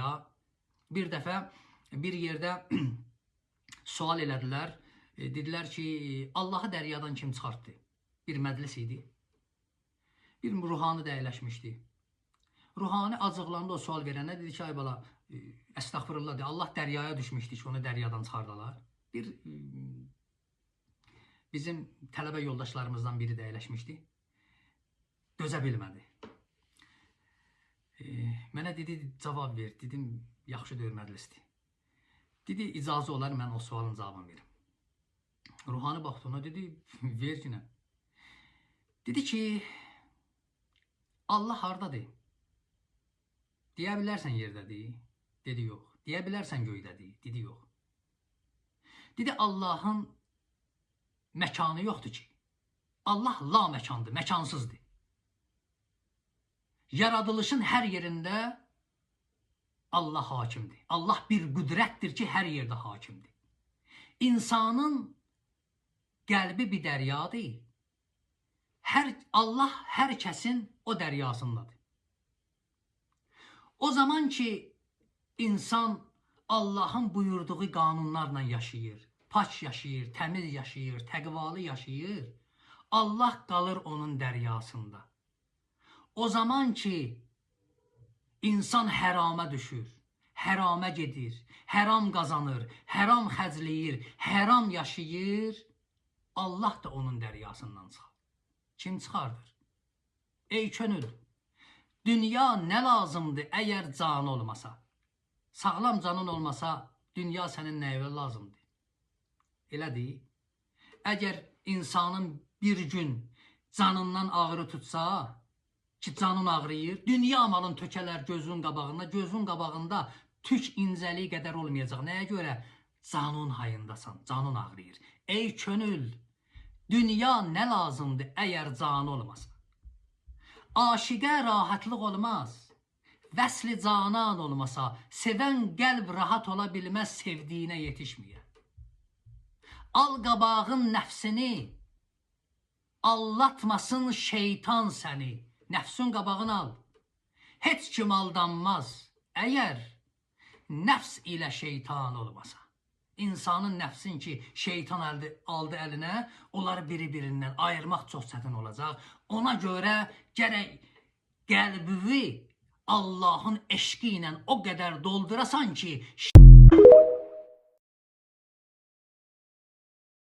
dərya. Bir dəfə bir yerdə sual elədilər. Dedilər ki, Allahı dəryadan kim çıxartdı? Bir məclis idi. Bir ruhani də əyləşmişdi. Ruhani acıqlandı o sual verənə, dedi ki, ay bala, əstəğfurullah, de, Allah dəryaya düşmüşdü ki, onu dəryadan çıxardalar. Bir bizim tələbə yoldaşlarımızdan biri də əyləşmişdi. Dözə bilmədi. Mənə dedi, cavab ver. Dedim, yaxşı deyil məclisdir. Dedi, icazə olar mən o sualın cavabını verim. Ruhani baxdı ona, dedi, ver yenə. Dedi ki, Allah hardadır? Deyə bilərsən yerdədir? Dedi, yox. Deyə bilərsən göydədir? Dedi, yox. Dedi, Allahın məkanı yoxdur ki. Allah la məkandır, məkansızdır. Yaradılışın hər yerində Allah hakimdir. Allah bir qüdrətdir ki, hər yerdə hakimdir. İnsanın qəlbi bir dəryadır. Allah hər kəsin o dəryasındadır. O zaman ki, insan Allahın buyurduğu qanunlarla yaşayır, pak yaşayır, təmiz yaşayır, təqvalı yaşayır, Allah qalır onun dəryasında. O zaman ki, insan hərama düşür, hərama gedir, həram qazanır, həram xərcləyir, həram yaşayır, Allah da onun dəryasından çıxar. Kim çıxardır? Ey könül, dünya nə lazımdır əgər canı olmasa? Sağlam canın olmasa, dünya sənin nəyə lazımdır? Elədir. Əgər insanın bir gün canından ağrı tutsa, ki canın ağrıyır, dünya malın tökələr gözün qabağında, gözün qabağında tük incəliyi qədər olmayacaq. Nəyə görə? Canın hayındasan, canın ağrıyır. Ey könül, dünya nə lazımdır əgər canı olmasa? Aşiqə rahatlıq olmaz. Vəsli canan olmasa, sevən qəlb rahat ola bilməz sevdiyinə yetişməyə. Al qabağın nəfsini, allatmasın şeytan səni. Nəfsin qabağını al. Heç kim aldanmaz əgər nəfs ilə şeytan olmasa. İnsanın nəfsin ki, şeytan aldı əlinə, onları biri-birindən ayırmaq çox çətin olacaq. Ona görə gərək qəlbini Allahın eşqi ilə o qədər doldurasan ki,